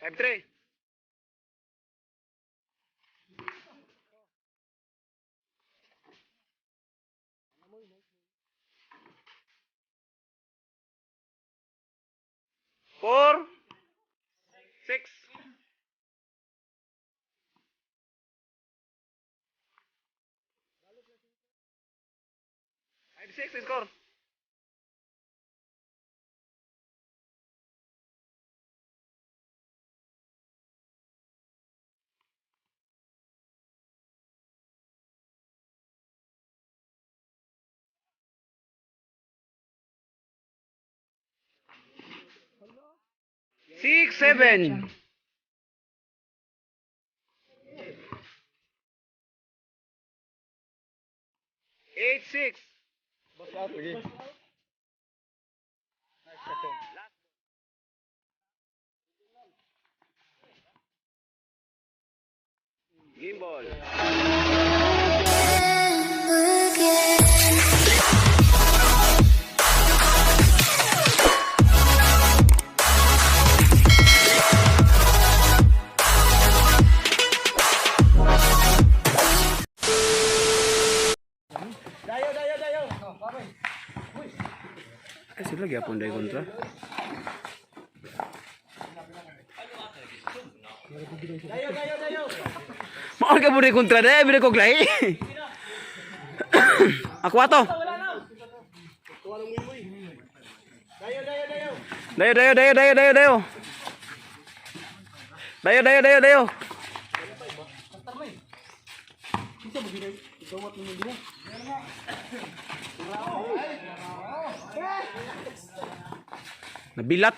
5-3. 4-6. 5-6 score. 6-7. 8-6. Game ball. Kasi lagi apon dai kontra. Maol ka mo kontra dai, bida ko glay. Ako ato. Dayo, dayo, dayo, dayo, dayo, dayo. Dayo, dayo, dayo, dayo. Nabilat.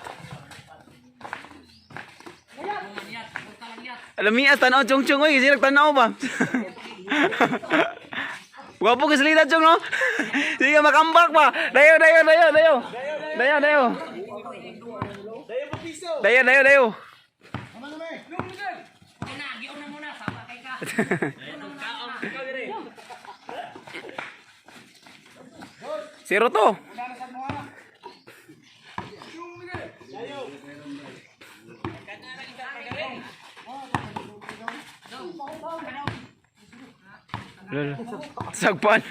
Alam niya, tanaw chong chong oy, kasi nagtanaw ba? Gwapo ka salita chong no? Sige makambak pa. Dayo, dayo, dayo, dayo. Dayo, dayo. Dayo, dayo, dayo. Zero to. Lala. Sagpan.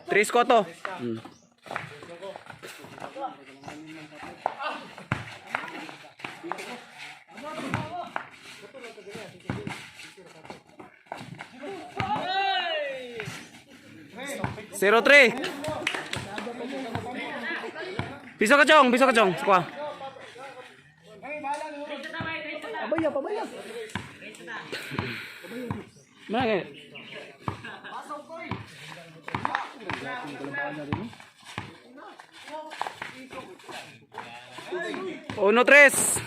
Tres ko to. 0-3. Piso ka chong, piso ka chong. Kuha. Pabaya, pabaya. Mana kaya? 1-3.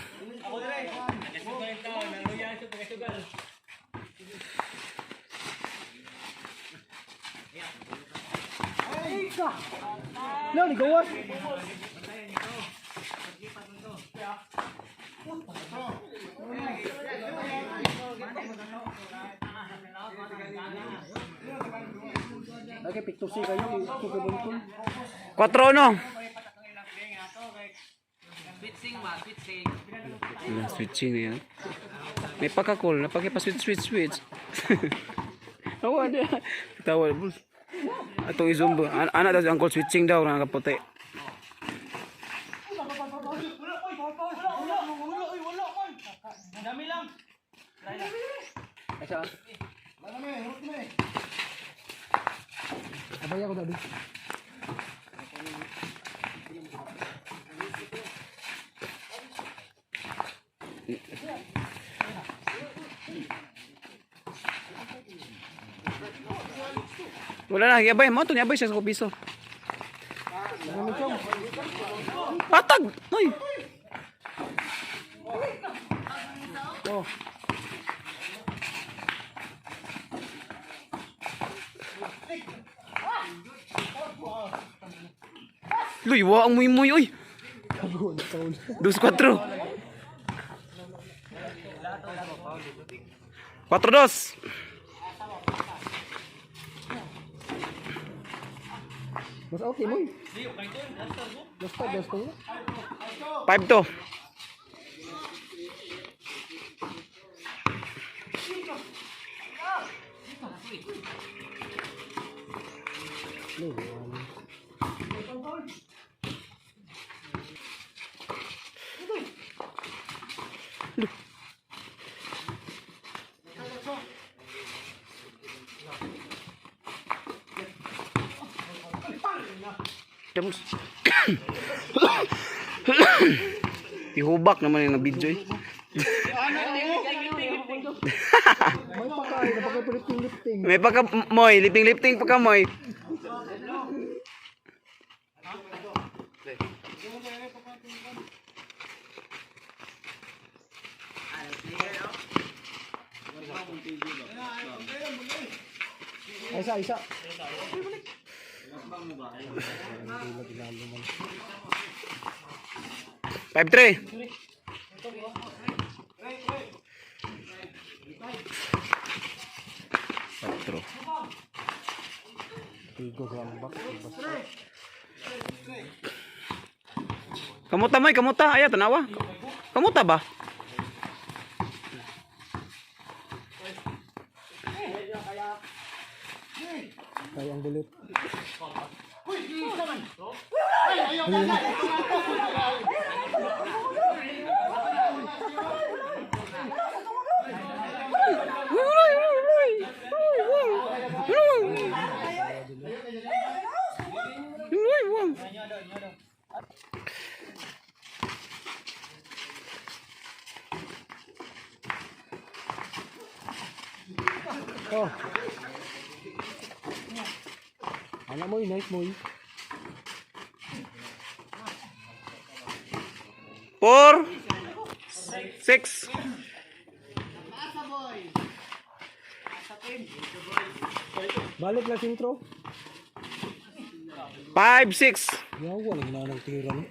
No, ni gawas. Lagi piktusi kayo, kukubuntol. 4-1. Switching ba? Switching. Wala, switching na yan. May pagka-call, napagkipa-switch, switch, switch. Awa niya. Tawa. Atong i-zoom ba? Ana daw si Uncle switching daw na kaputi. Abaya ko dali. Wala na, yabay mo to, yabay siya sa piso. Patag. Ay. Oh. Luy, wa ang muy-muy, uy. Dos, cuatro. 4-2. Mas okay mo. Basta, basta yun. 5-2. Damos. Ihubak naman yung video eh. May pakain, napaka-lifting-lifting. May pagka moy, lifting-lifting pagka moy. Ay, isa, isa. 5-3. Patro. Tigo sa ambak. Kamuta moy, kamuta. Aya tanawa. Kamuta ba? Kaya ang bulit. Oh. Alam mo, nice mo. 4-6. Balik lang intro. 5-6. Yawa lang ginanang tira no.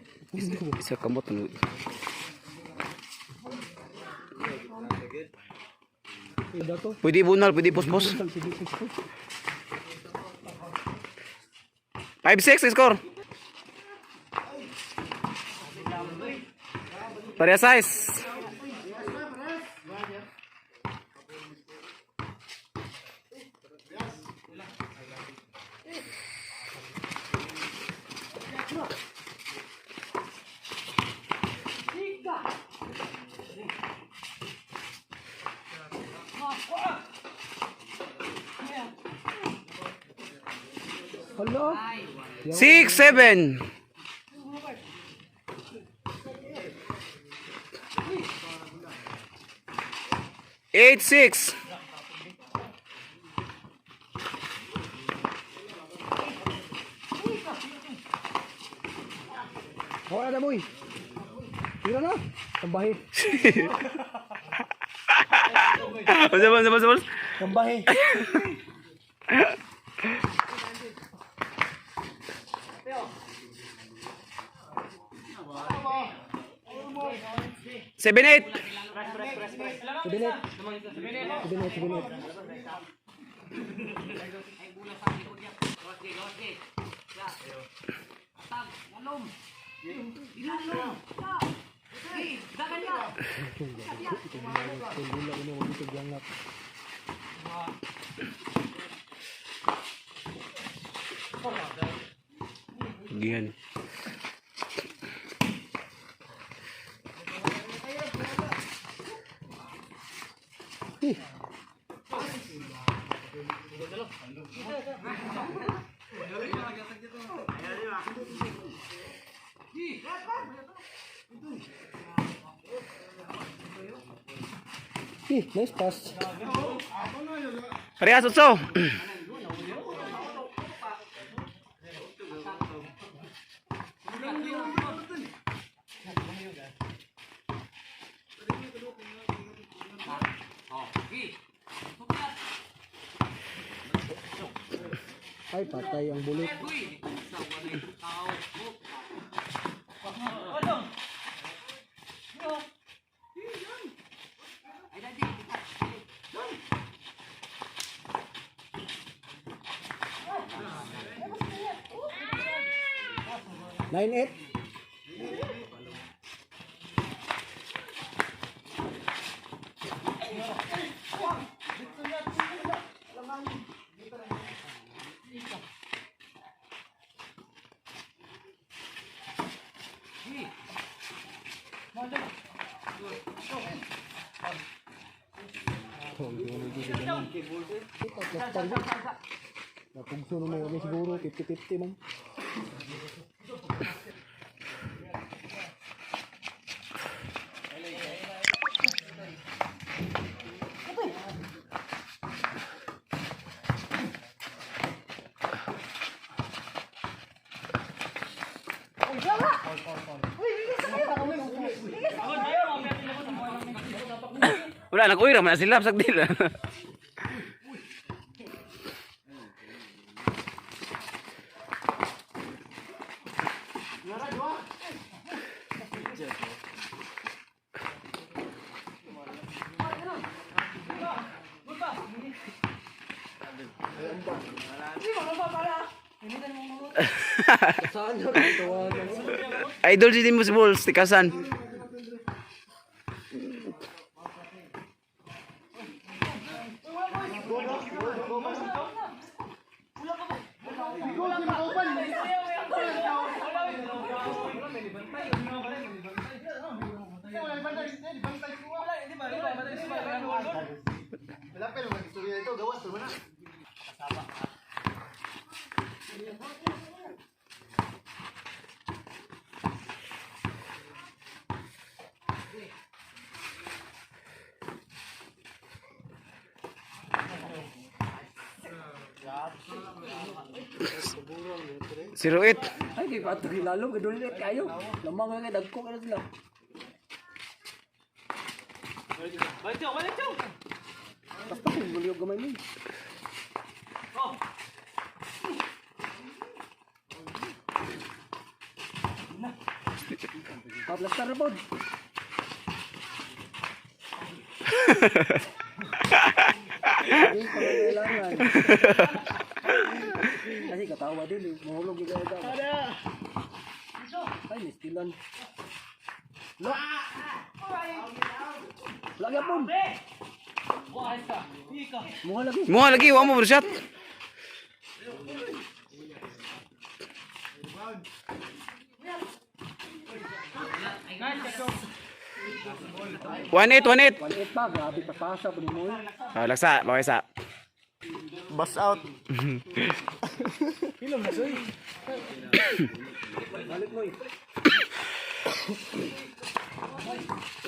Isa kamot ano. Ida to. Pwede bunal, pwede puspos. 5-6 score. Pareha size. Hala. 6-7. 8-6. Wala na boy. Tira na. Tambahi. Basta, basta, basta, basta. Tambahi. 7-8. Sibinet. Sibinet, sibinet. Gihan. Eh, nice pass. Parehas, otso. Ay, patay ang bulit. 9-8. Napugso naman kami siguro, 50-50 man. Wala, nag-uwi ra man na sila sagdil. Saan na katawagan? Idol si Timus Bulls, tikasan. 08. Ay, kay pato lalo gadulit kayo. Lamang nga dagko ka na sila. Balik chong, balik chong. Basta kung guliyog gamay mo. Oh. Paplastar na pod. Hindi pa kailangan. Kasi katawa din eh. Mahulog yung kaya. Ay, mistilan. Lo. Lagi apon. Mukha lagi. Mo lagi wa mo shot. 1-8, 1-8. 1-8 pa. Grabe papasa po ni mo. Oh, laksa, baway sa. Bust out. Balik mo eh.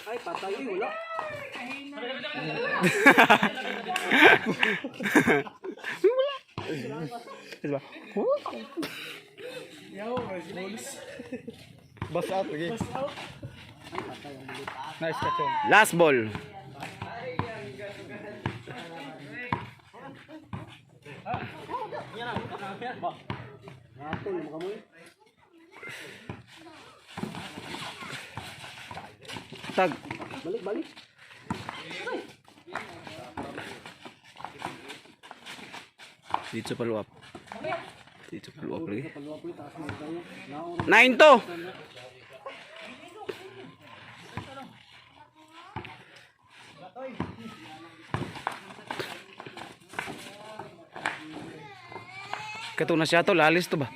Ay, patay eh. Wala. Diba? Bust out okay. Nice catch. Last ball. Napol, mukha mo eh. Tag. Balik, balik. Dito follow up. Dito follow up lagi. Paluwa po yung taas mo tayo. Naon. 9 to. Kato na siya to, lalis to ba?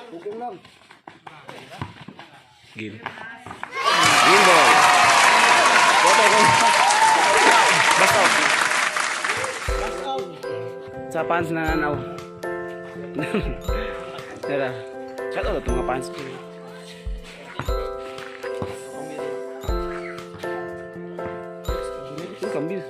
Bukong lang. Game. Game ball. Boto ko. Basta out. Sa fans na nanaw. Tara. Shout out to mga fans. Uy, kambil.